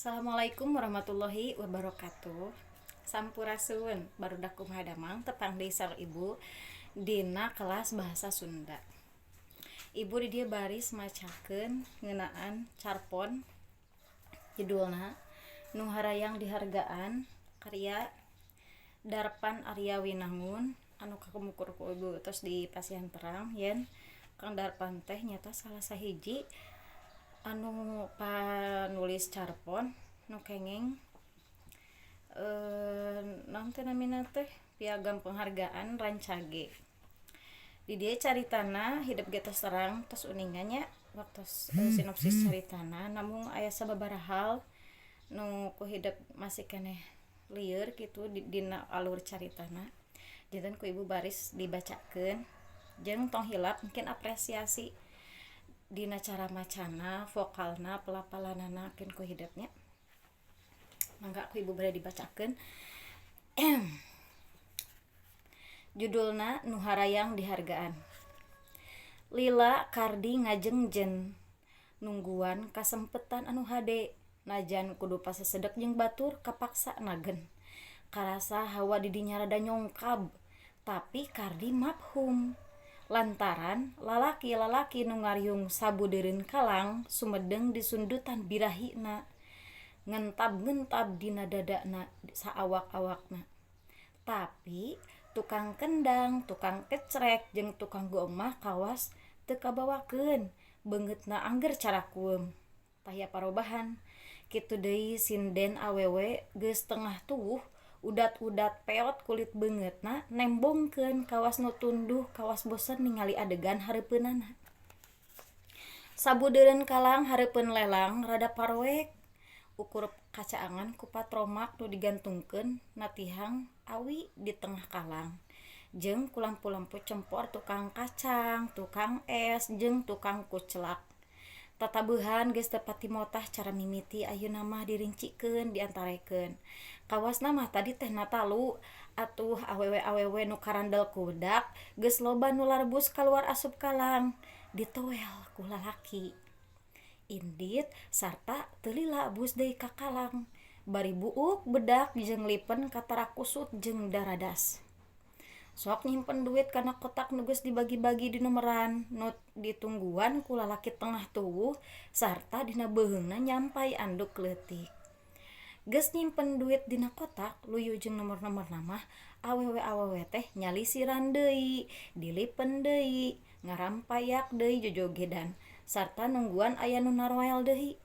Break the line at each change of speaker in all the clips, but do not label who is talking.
Assalamualaikum warahmatullahi wabarakatuh. Sampurasun, barudak kumaha damang tepang deui sareng Ibu dina kelas bahasa Sunda. Ibu di dieu baris macakeun ngeunaan carpon judulna Nu Harayang Dihargaan karya Darpan Arya Winangun anu kapungkur ku Ibu tos dipasihan terang yen Kang Darpan teh nyaeta salah sahiji anu panulis carpon nu kenging naon teh namina teh piagam penghargaan Rancage. Di dieu caritana hidep ge tos terang tos uninga nya waktos sinopsis caritana, namung aya sababaraha hal nu ku hidep masih keneh lieur kitu dina alur caritana, janten ku Ibu baris dibacakeun jeung tong hilap mungkin apresiasi dina cara macana, vokalna, pelafalanana kin ku hidep nya. Mangga ku Ibu bade dibacakeun. Judulna Nu Harayang Dihargaan. Lila Kardi ngajengjen nungguan kasempetan anu hade, najan kudu pasesedek jeung batur kapaksa nagen. Karasa hawa di dinya rada nyongkab, tapi Kardi mafhum lantaran lalaki-lalaki nu ngariung sabudeureun kalang sumedeng disundutan birahina, ngentab-ngentab dina dadana saawak-awakna. Tapi tukang kendang, tukang kecrek jeung tukang goong mah kawas teu kabawakeun, beungeutna angger carakueum. Taya parobahan. Kitu deui sinden awewe geus tengah tuwuh, udat-udat peot kulit beungeutna nembongkeun kawas nu tunduh kawas bosen ningali adegan hareupeunana. Sabudeureun kalang hareupeun lelang rada paroek, ukur kacaangan ku patromak nu digantungkeun na tihang awi di tengah kalang jeung ku lampu-lampu cempor tukang kacang, tukang es jeung tukang kuclak. Tatabuhan geus teu pati motah cara mimiti ayeuna mah dirincikeun diantarekeun. Kawasna mah tadi teh natalu, atuh awewe-awewe nu karandel ku wedak geus loba nu larbus kaluar asup kalang, ditoel ku lalaki. Indit sarta teu lila abus deui ka kalang, bari buuk bedak jeung lipen katara kusut jeung daradas. Sok nyimpen duit kana kotak nu geus dibagi-bagi dinomoran nu ditungguan ku lalaki tengah tuwuh sarta dina beuheungna nyampai anduk leutik. Geus nyimpen duit dina kotak luyu jeung nomor-nomorna mah awewe-awewe teh nyalisiran deui, dilipen deui, ngarampayak deui jojogedan sarta nungguan aya nu naroel deui.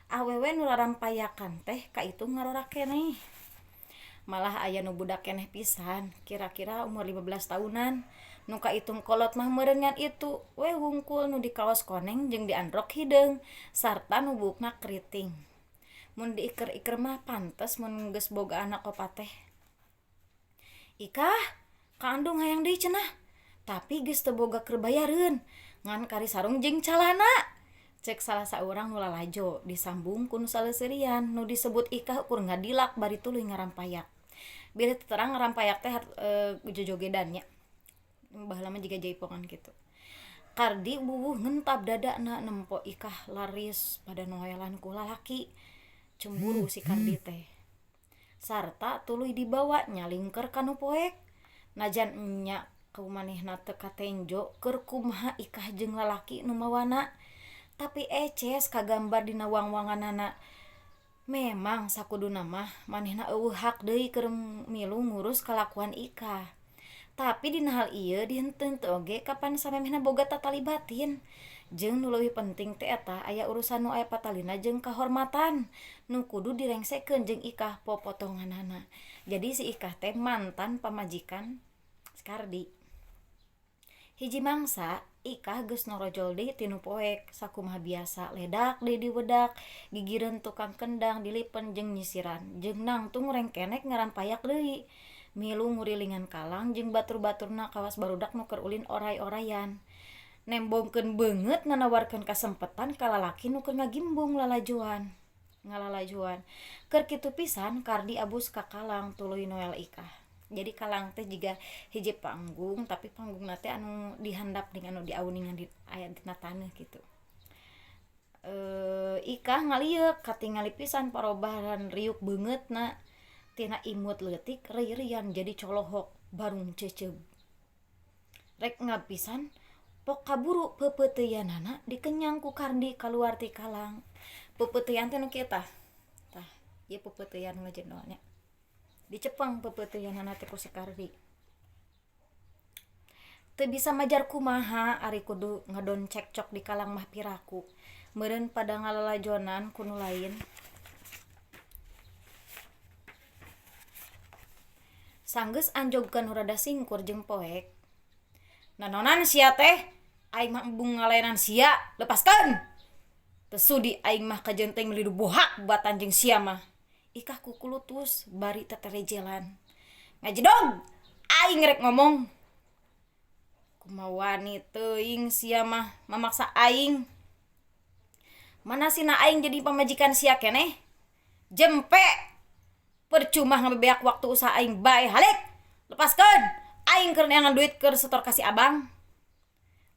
Awewe nu rarampayakan teh kaitung ngarora keneh. Malah aya nu budak keneh pisan, kira-kira umur 15 taunan. Nu kaitung kolot mah meureun ngan itu we wungkul nu dikaos koneng jeung diandrok hideung sarta nu buukna keriting. Mun diiker-iker mah pantes mun geus boga anak opat teh. Ikah, Ka Andung hayang deui cenah, tapi geus teu boga keur bayareun, ngan kari sarung jeung calana. Cek salah saurang nu lalajo disambung ku nu saleuserian nu disebut Ikah ukur ngadilak bari tuluy ngarampayak. Bilih teu terang ngarampayak teh jojogedan nya. Baheula mah jiga jaipongan kitu. Kardi bubuh ngentab dadana nempo Ikah laris pada noelan ku lalaki. Cemburu si Kardi teh. Sarta tuluy dibawa nyalingker ka nu poek. Najan enya ku manehna teu katenjo keur kumaha Ikah jeung lalaki nu mawana. Tapi eces kagambar dina wangwanganana. Memang sakuduna mah manehna eueuh hak deui keur milu ngurus kalakuan Ikah. Tapi dina hal ieu dihenteu oge kapan samemehna boga tatali batin. Jeung nu leuwih penting teh eta aya urusan nu aya patalina jeung kahormatan nu kudu direngsekeun jeung Ikah popotonganana. Jadi si Ikah teh mantan pamajikan si Kardi. Hiji mangsa, Ikah geus norojol deui ti nu poek, sakumaha biasa ledak deui diwedak, gigireun tukang kendang dilipen jeung nyisiran, jeung nangtung rengkenek ngarampayak deui. Milu ngurilingan kalang jeung batur-baturna kawas barudak nu keur ulin oray-orayan. Nembongkeun beungeut nanawarkeun kasempetan ka lalaki nu keur ngagimbung lalajoan. Ngalalajoan. Keur kitu pisan Kardi abus ka kalang tuluy noel Ikah. Jadi kalang teh jiga hiji panggung, tapi panggungna teh anu dihandap dengan anu diauningan di aya dina taneuh kitu. Ikah ngalieuk katingali pisan parobahan riuk beungeutna tina imut leutik reurian jadi colohok barung ceuceub. Rek ngab pisan pok kaburu peupeuteuyanana dikenyang ku Kardi kaluar ti kalang. Peupeuteuyan teh nu kieu tah. Tah, ieu peupeuteuyan ngajedol nya. Dicepeng peupeuteuyanana teh ku si Kardi. Teu bisa majar kumaha ari kudu ngadon cekcok di kalang mah piraku. Meureun pada ngalalajonan ku nu lain. Sanggeus anjog ka nu rada singkur jeung poek. Nanaonan sia teh? Aing mah embung ngalayanan sia, lepaskeun! Teu sudi aing mah kajeun teuing meuli bohak batan jeung sia mah. Ikah kukulutus bari teterejelan. Ngajedog! Aing rek ngomong. Kumaha wani teuing sia mah mamaksa aing. Mana sina aing jadi pamajikan sia keneh? Jempe! Percuma ngabebeak waktu usaha aing bae halik! Lepaskeun! Aing keur neangan duit keur setor ka si abang.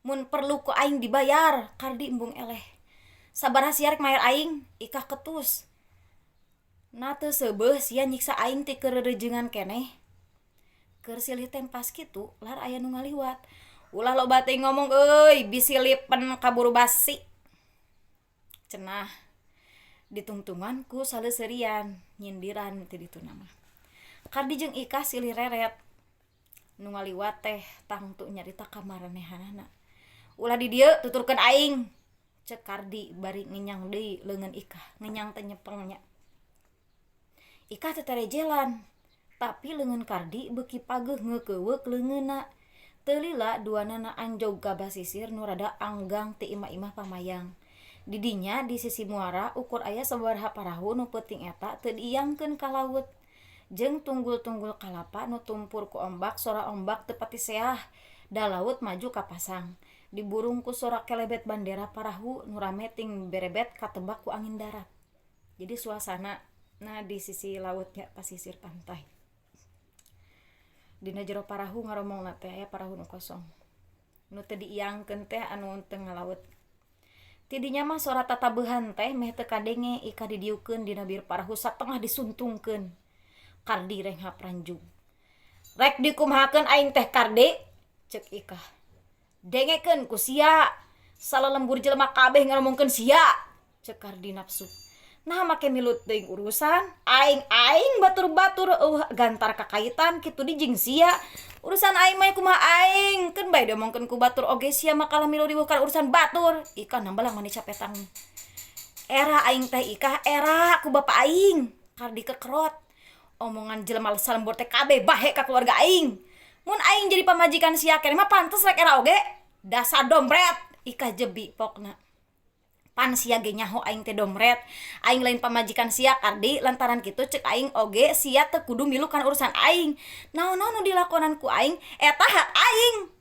Mun perlu ku aing dibayar, Kardi embung eleh. Sabaraha sia rek mayar aing? Ikah ketus. Nah teu seubeuh sia nyiksa aing ti keur rereujeungan keneh. Keur silih tempas kitu, lar aya nu ngaliwat. Ulah loba teuing ngomong euy, bisi lipen kaburu basi. Cenah ditungtungan ku saleuserian nyindiran ti dituna mah. Kardi jeung Ikah silih reret. Nu ngaliwat teh tangtu nyarita ka maranehanana. Ulah di dieu tuturkeun aing. Cek Kardi bari ngenyang deui leungeun Ikah. Ngenyang teh nyepeng nya. Ikah teh terejelan, tapi leungeun Kardi beuki pageuh ngeukeweuk leungeunna. Teu lila duanana anjog ka basisir nu rada anggang ti imah-imah pamayang. Di dinya di sisi muara ukur aya sababaraha parahu nu peuting eta teu diiyangkeun ka laut. Jeung tunggul-tunggul kalapa nu tumpur ku ombak sora ombak teu pati seah da laut maju ka pasang. Diburung ku sora kelebet bandera parahu nu rame ting berebet katebak ku angin darat. Jadi suasana na di sisi lautnya pasisir pantai. Dina jero parahu ngaromongna teh aya parahu nu kosong. Nu teu diiyangkeun teh anu teu ngalaut. Ti dinya mah sora tatabehan teh meh teu kadenge Ikah didiukeun dina bir parahu satengah disuntungkeun. Kardi renghap ranjug. Rek dikumahakeun aing teh Kardi? Cek Ikah. Dengekeun ku sia. Salalembur jelema kabeh ngaromongkeun sia. Cek Kardi nafsu. Nah make milut teuing urusan aing-aing batur-batur eueuh gantar kakaitan kitu di jeung sia. Urusan aing mah kumaha aing keun bae diomongkeun ku batur oge sia mah kalah milu riweuh kana urusan batur. Ikah nambalang mani capetang. Era aing teh Ikah era ku bapa aing. Kardi kekerot. Omongan jelema salembur teh kabeh bahe ka keluarga aing. Mun aing jadi pamajikan sia keneh mah pantes rek era oge. Dasar domret. Ikah jebi pokna. Pan sia ge nyaho aing teh domret. Aing lain pamajikan sia Kardi lantaran kitu cek aing oge sia teu kudu milu kana urusan aing. Naon-naon nu dilakonan ku aing eta hak aing.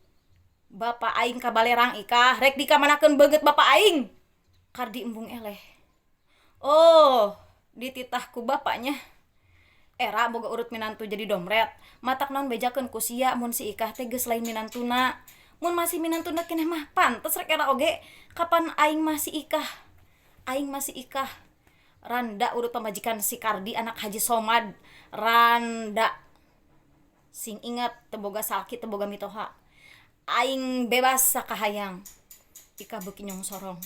Bapa aing ka balerang Ikah rek dikamanakeun beungeut bapa aing. Kardi embung eleh. Oh, dititah ku bapanya. Era boga urut minantu jadi domret. Matak naon bejakeun ku sia mun si Ikah teh geus lain minantuna. Mun masih minantuna keneh mah pantes rek era oge. Kapan aing masih Ikah? Aing masih Ikah. Randa urut pamajikan si Kardi anak Haji Somad. Randa. Sing ingat teu boga salaki teu boga mitoha. Aing bebas sakahayang. Ikah beuki nyongsorong.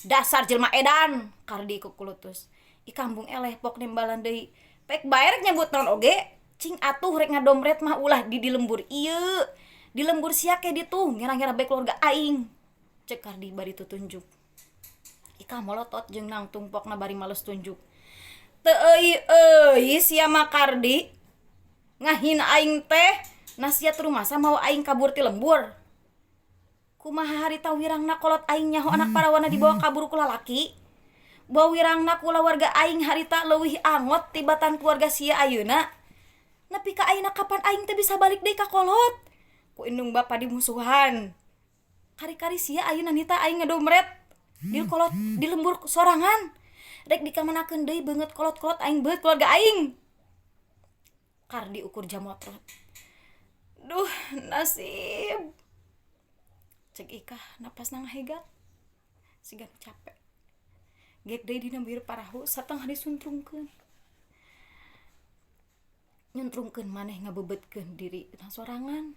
Dasar jelema edan, Kardi kukulutus. Ikah embung eleh pok nembalan deui. Pek bae rek nyebut naon oge. Cing atuh rek ngadomret mah ulah di lembur ieu. Di lembur sia ke ditu ngira-ngira bae keluarga aing. Cek Kardi bari tutunjuk. Ikah molotot jeung nangtung pokna bari males tunjuk. Teu euy-euy sia mah Kardi. Ngahina aing teh, nah sia terumasa mawa aing kabur ti lembur. Kumaha harita wirangna kolot aing nyaho anak parawana dibawa kabur ku lalaki. Bawa wirangna kulawarga aing harita leuwih angot tibatan keluarga sia ayeuna. Nepi ka ayeuna kapan aing teh bisa balik deui ka kolot? Ku indung bapa dimusuhan. Kari-kari sia ayeuna nita aing ngadomret di kolot di lembur sorangan. Rek dikamanakeun deui beungeut kolot-kolot aing beut keluarga aing. Kardi ukur jamotrot. Duh, nasib. Cek Ikah napasna ngahegat. Siga nu capek. Gek deui dina bieur parahu satengah disuntrungkeun. Nyuntrungkeun maneh ngabeubeutkeun diri na sorangan.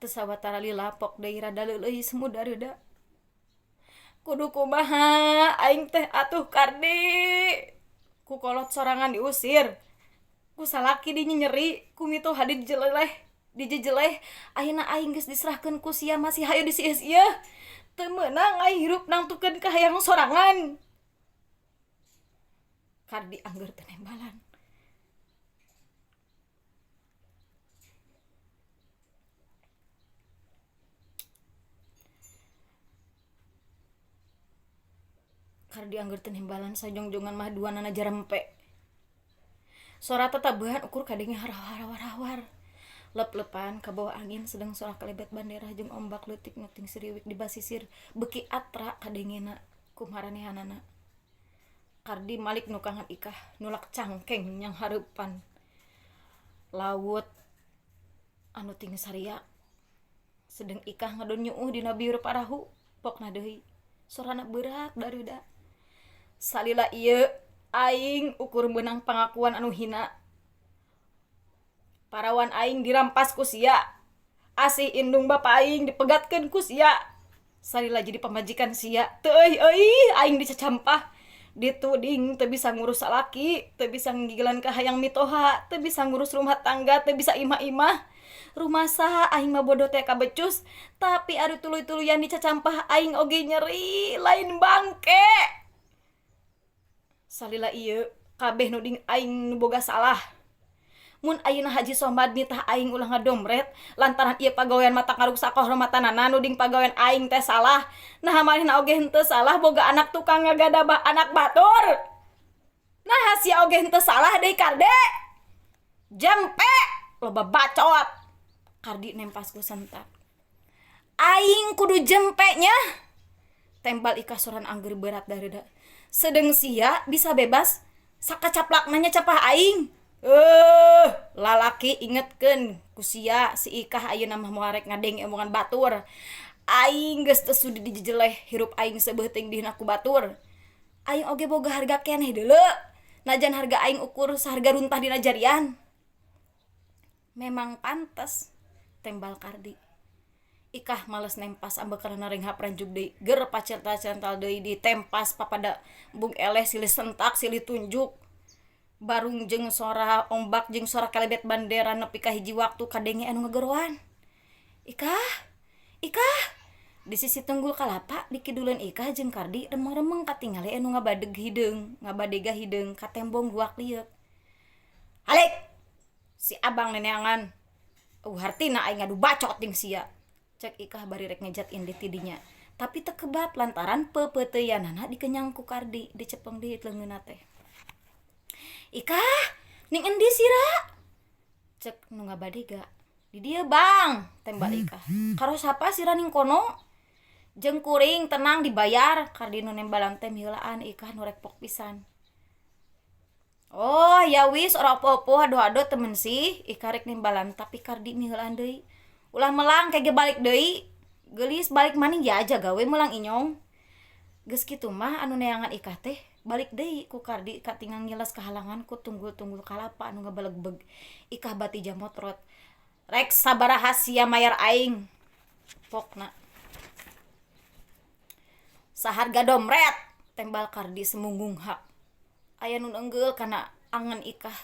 Teu sawatara lila pok deui rada leuleuy semu dareuda. Kudu kumaha aing teh atuh Kardi. Ku kolot sorangan diusir. Ku salaki dinyenyeri, ku mitoha dijeleleh, dijejeleh. Ayeuna aing geus diserahkeun ku sia masih hayu disieus-ieu. Teu meunang aing hirup nangtukeun kahayang sorangan. Kardi angger teu nembalan. Kardi angger teu nembalan sajongjongan mah duanana jarempe. Sora tatabuhan ukur kadenge harawar-harawar. Lep-lepan kabawa angin sedeng sora kelebet bandera jeung ombak leutik nu ting siriwik di basisir beuki atra kadengena ku maranehanana. Kardi malik nukangan Ikah nulak cangkeng nyang hareupan laut anu ting sariak. Sedeng Ikah ngadon nyuuh dina biur parahu pokna deui sorana beurat dareuda. Salila ieu aing ukur meunang pangakuan anu hina. Parawan aing dirampas ku sia. Asih indung bapa aing dipegatkeun ku sia. Salila jadi pamajikan sia. Teu euy euy aing dicacampah. Dituding teu bisa ngurus salaki, teu bisa nggigilan ka hayang mitoha, teu bisa ngurus rumah tangga, teu bisa imah-imah. Rumasa aing mah bodoh teh kabecus, tapi ari tuluy-tuluyan dicacampah aing oge nyeri, lain bangke. Salila ieu kabeh nuding aing nu boga salah. Mun ayeuna Haji Somad nitah aing ulah ngadomret lantaran ieu pagawean mata ngaruksak kahormatanana nuding pagawean aing teh salah. Naha manehna oge henteu salah boga anak tukang ngagadabah anak batur. Naha sia oge henteu salah deui Kardi. Jempe loba bacot. Kardi nempas ku sentak. Aing kudu jempe nya. Tembal Ika soran angger berat dareuda. Sedeng sia bisa bebas sakacaplakna nya capah aing. Lalaki ingetkeun ku sia si Ikah ayeuna mah moal rek ngadenge omongan batur. Aing geus teu sudi dijejeleh hirup aing seubeuh teuing dihina ku batur. Aing oge boga harga keneh deuleu. Najan harga aing ukur saharga runtah dina jarian. Memang pantes tembal Kardi. Ikah males nempas ambekerna renghap ranjug deui. Ger pacental-cental deui ditempas papada embung eleh silih sentak silih tunjuk. Barung jeung sora ombak jeung sora kelebet bandera nepi ka hiji waktu kadenge anu ngageroan. Ikah, Ikah. Di sisi tunggul kalapa di kiduleun Ikah jeung Kardi remeng-remeng katingali anu ngabadeg hideung, ngabadega hideung ka tembong guak lieuk. Halik! Si abang neneangan. Eueuh hartina aing ngadu bacot jeung sia. Cek Ikah bari rek ngejat indit ti dinya. Tapi teu kebat lantaran pepeuteuyanana dikenyang ku Kardi dicepeng deui leungeunna teh. Ikah, ning endi sira? Cek nu ngabadega. Di dieu bang, tembal Ikah. Karo sapa sira ning kono? Jeung kuring tenang dibayar, Kardi nu nembalan teh miheulaan Ikah nu rek pok pisan. Oh, ya wis ora opo-opo ado-ado temen sih, Ikah rek nembalan tapi Kardi miheulaan deui. Ulah melang kege balik deui. Geulis balik maning ya aja gawe melang inyong. Geus kitu mah anu neangan Ikah teh balik deui ku Kardi katingang ngiles kahalangan ku tunggul-tunggul kalapa anu ngabelegbeg. Ikah bati jamotrot. Rek sabaraha sia mayar aing. Pokna. Saharga domret, tembal Kardi semunggung hak. Aya nu neunggeul kana angen Ikah.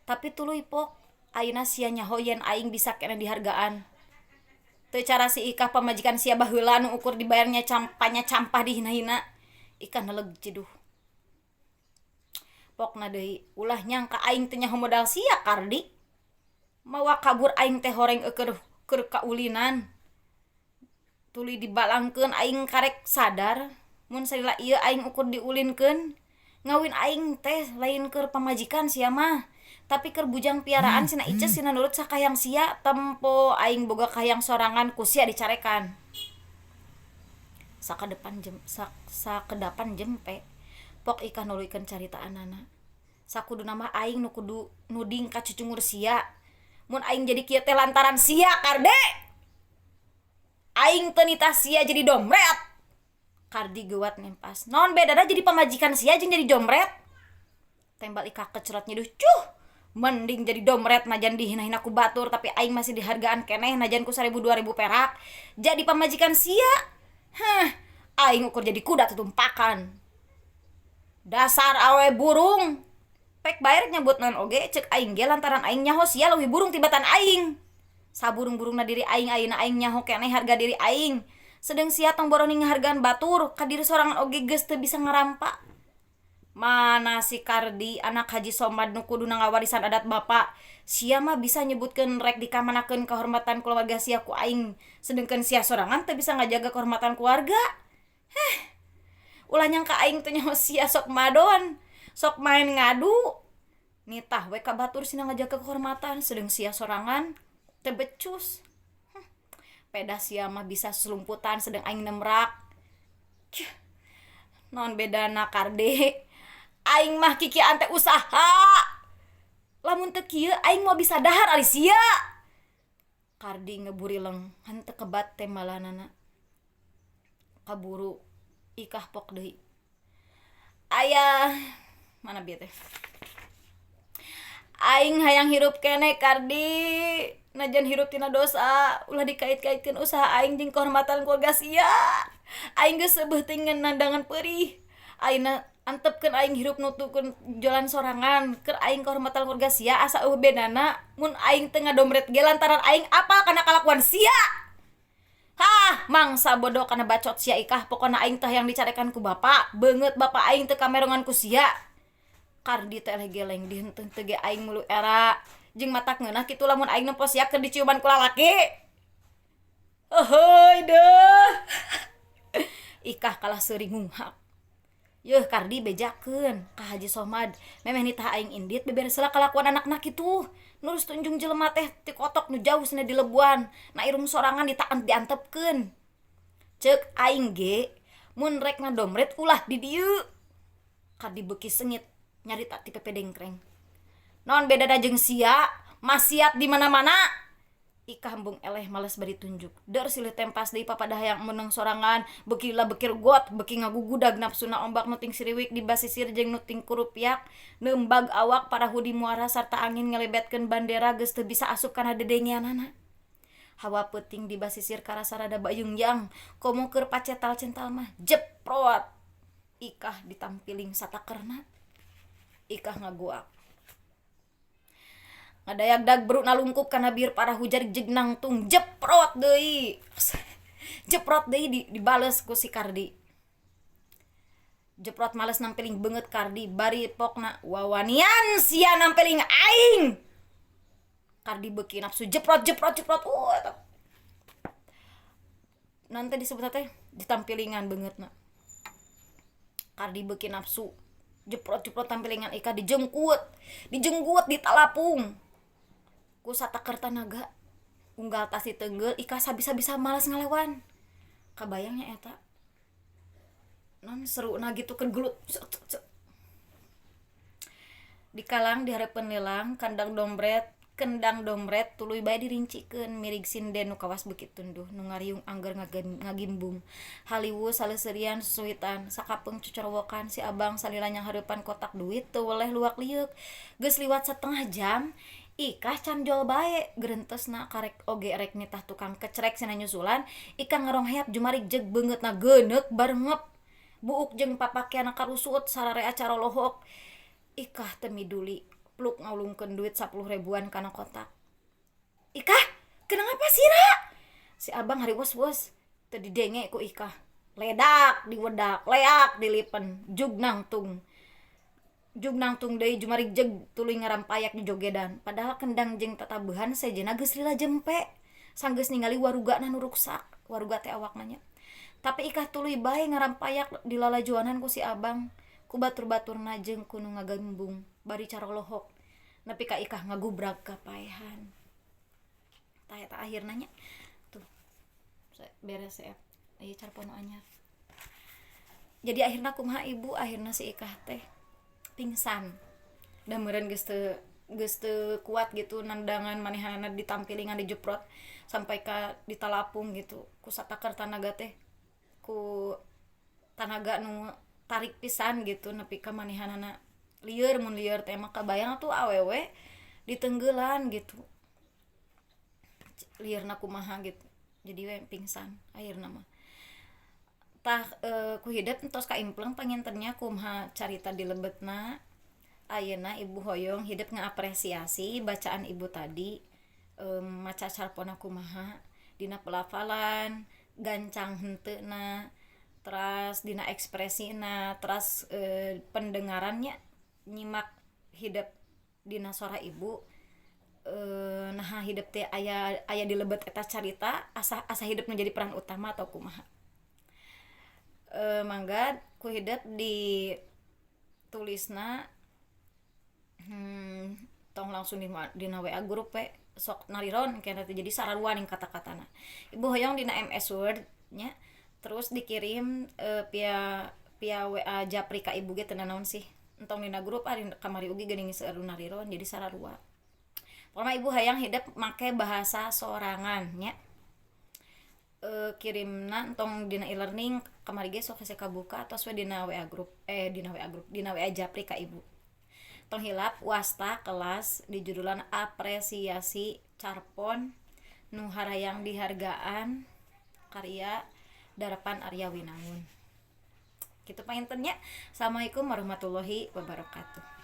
Tapi tuluy pok, ayeuna sia nyaho yen aing bisa keneh dihargaan. Teu cara si Ikah pamajikan sia baheula nu ukur dibayarnya campanya campah dihina-hina. Ikah neleg ciduh. Pokna deui, ulah nyangka aing teu nyaho modal sia Kardi. Mawa kabur aing teh horeng eueuh keur kaulinan. Tuluy dibalangkeun aing karek sadar mun salila ieu aing ukur diulinkeun. Ngawin aing teh lain keur pamajikan sia mah. Tapi keur bujang piaraan sina Ices sina nurut sakahayang sia tempo aing boga kahayang sorangan ku sia dicarekan. Sakadepan jem, sak, sakedapan jempe pok Ikah nuluykeun caritaanana. Sakuduna mah aing nu kudu nuding ka cucungur sia. Mun aing jadi kieu teh lantaran sia Kardi. Aing teu nitah sia jadi domret. Kardi geuwat nempas. Naon bedana jadi pamajikan sia jeung jadi jomret? Tembal Ika kecerot nyiduh. Cuh, mending jadi domret najan dihina-hina ku batur tapi aing masih dihargaan keneh najan ku 1000 2000 perak. Jadi pamajikan sia. Hah, aing ukur jadi kuda tutumpakan. Dasar awe burung. Pek bae rek nyebut naon oge cek aing ge lantaran aing nyaho sia leuwih burung tibatan aing. Saburung-burungna diri aing ayeuna aing nyaho keneh harga diri aing. Sedeng sia tong boroning ngahargaan batur, ka diri sorangan oge geus teu bisa ngarampa. Mana si Kardi anak Haji Somad nu kuduna ngawarisan adat bapa. Sia mah bisa nyebutkeun rek dikamanakeun kehormatan keluarga sia ku aing, sedengkeun sia sorangan teu bisa ngajaga kehormatan keluarga. Heh. Ulah nyangka aing teu nyaho sia sok madon, sok main ngadu. Nitah we ka batur sina ngajaga kehormatan, sedeng sia sorangan teu becus. Peda sia mah bisa selumputan sedeng aing nemrak. Cih. Naon bedana Kardi? Aing mah kikian teh usaha. Lamun teu kieu aing moal bisa dahar ari sia. Kardi ngeburileng henteu kebat tembalanana. Kaburu Ikah pok deui. Ayah mana bieu teh? Aing hayang hirup keneh Kardi. Najan hirup tina dosa, ulah dikait-kaitkeun usaha aing jeung kehormatan keluarga sia. Aing geus seubeuh teuing nandangan peurih. Ayeuna antepkeun aing hirup nutukeun jalan sorangan keur aing kehormatan keluarga sia asa eueuh bedana mun aing teu ngadomret ge lantaran aing apal kana kalakuan sia. Hah, mangsa bodoh kana bacot sia Ikah, pokona aing teh hayang dicarekan ku bapa, beungeut bapa aing teu kamerongan ku sia. Kardi teh eleh geleng dihenteu-henteu ge aing mulu era jeung matak ngeunah kitu lamun aing nempo sia keur diciuman ku lalaki. Heuheuy deuh. Ikah kalah seuri ngunghak. Yeuh Kardi bejakeun ka Haji Somad, memeh nitah aing indit beberes heula kalakuan anakna kitu. Nurus tunjung jelema teh ti kotok nu jauh cenah di lebuan, na irung sorangan ditaan diantepkeun. Ceuk aing ge mun rek ngadomret ulah di dieu. Kardi beuki sengit nyarita ti Pepe Dengkreng. Naon bedana jeung sia, maksiat di mana-mana. Ikah embung eleh males bari tunjuk. Deur silih tempas deui papada hayang meunang sorangan, beuki lila beuki regot, beuki ngagugudag napsuna ombak nu ting siriwik di basisir jeung nu ting kurupiak, neumbag awak parahu di muara sarta angin ngelebetkeun bandera geus teu bisa asup kana dedengeanana. Hawa peuting di basisir karasa rada bayungyang, komo keur pacetal-cental mah jeprot. Ikah ditampiling satakerna. Ikah ngagoak. Ngadayag-dag beru nalungkup kana bieur parahu jarig jeg nangtung jeprot deui. Jeprot deui dibales ku si Kardi. Jeprot males nampiling beungeut Kardi bari pokna wawanian sia nampiling aing. Kardi beuki nafsu jeprot jeprot jeprot. Eta. Nanti disebut teh ditampilingan beungeutna. Kardi beuki nafsu jeprot jeprot tampilingan Ika dijengkut, dijenggut ditalapung. Ku sataker tanaga unggal tas ditenggel Ika sabisa-bisa malas ngalawan. Kabayangnya eta. Non seruna gitu keur gelut. Di kalang dihareupeun lelang kandang dombret, kendang dombret tuluy bae dirincikeun mirig sinden nu kawas beuki tunduh nu ngariung angger ngagimbung. Haliwus saleseurian susuhitan sakapeung cocorowokan si abang salila nyanghareupan kotak duit teu weleh luak lieuk. Geus liwat satengah jam Ikah can jol bae gerentesna karek oge rek nitah tukang kecrek cenah nyusulan Ikah ngarongheyap jumarik jeung beungeutna geuneuk barengep buuk jeung papakeanna karusut sararea carolohok. Ikah teu miduli pluk ngaulungkeun duit 10 ribuan kana kotak. Ikah, kenapa sira? Si abang hariwos-wos teu didenge ku Ikah. Ledak diwedak, leak dilipen, jug nangtung. Jug nangtung deui jumarik jeg tuluy ngarampayak di jogedan. Padahal kendang jeung tatabuhan sejenna geus lila jempe. Sanggeus ningali warugana nu ruksak, waruga teh awakna nya. Tapi Ikah tuluy bae ngarampayak di lalajuanan ku si abang, ku batur-baturna jeung ku nu ngagembung bari carolohok. Nepi ka Ikah ngagubrag kapaehan. Tah eta akhirna nya. Tuh. Beres ya. Ieu carpon nu anyar. Jadi akhirna kumaha ibu? Akhirna si Ikah teh pingsan. Da meureun geus teu kuat gitu nandangan manehanana ditampilingan dijeprot sampai ka ditalapung gitu ku sataker tanaga teh ku Tanaga nu tarik pisan gitu nepi ka manehanana lieur. Mun lieur teh mah kabayang atuh awewe ditenggeulan gitu, liurna kumaha gitu, jadi we pingsan akhirna mah. Tah, ku hidep tos kaimpleng panginten nya kumaha carita di lebetna. Ayeuna Ibu hoyong hidep ngapresiasi bacaan Ibu tadi, maca carponna kumaha dina pelafalan, gancang henteuna, teras dina ekspresina, teras pendengarannya. Nyimak hidep dina sora Ibu, naha hidep teh aya aya di lebet eta carita, asa asa hidep menjadi peran utama atau kumaha. Mangga ku hidep ditulisna, tong langsung dina WA grup we, sok nariron engke teh jadi sararua ning kata-katana. Ibu hoyong dina MS Word nya, terus dikirim via via WA japri ka Ibu ge teu nanaon sih, entong dina grup ah. Kamari oge geuning seueur nu nariron jadi sararua. Pokona Ibu hayang hidep make bahasa sorangan nya. Kirimna entong dina e-learning, kamari ge sok hese kabuka, atos we dina WA grup, dina WA grup, dina WA japri ka Ibu. Tong hilap wasta kelas di judulan apresiasi carpon nu harayang dihargaan karya Darapan Arya Winangun. Kitu panginten nya. Assalamualaikum warahmatullahi wabarakatuh.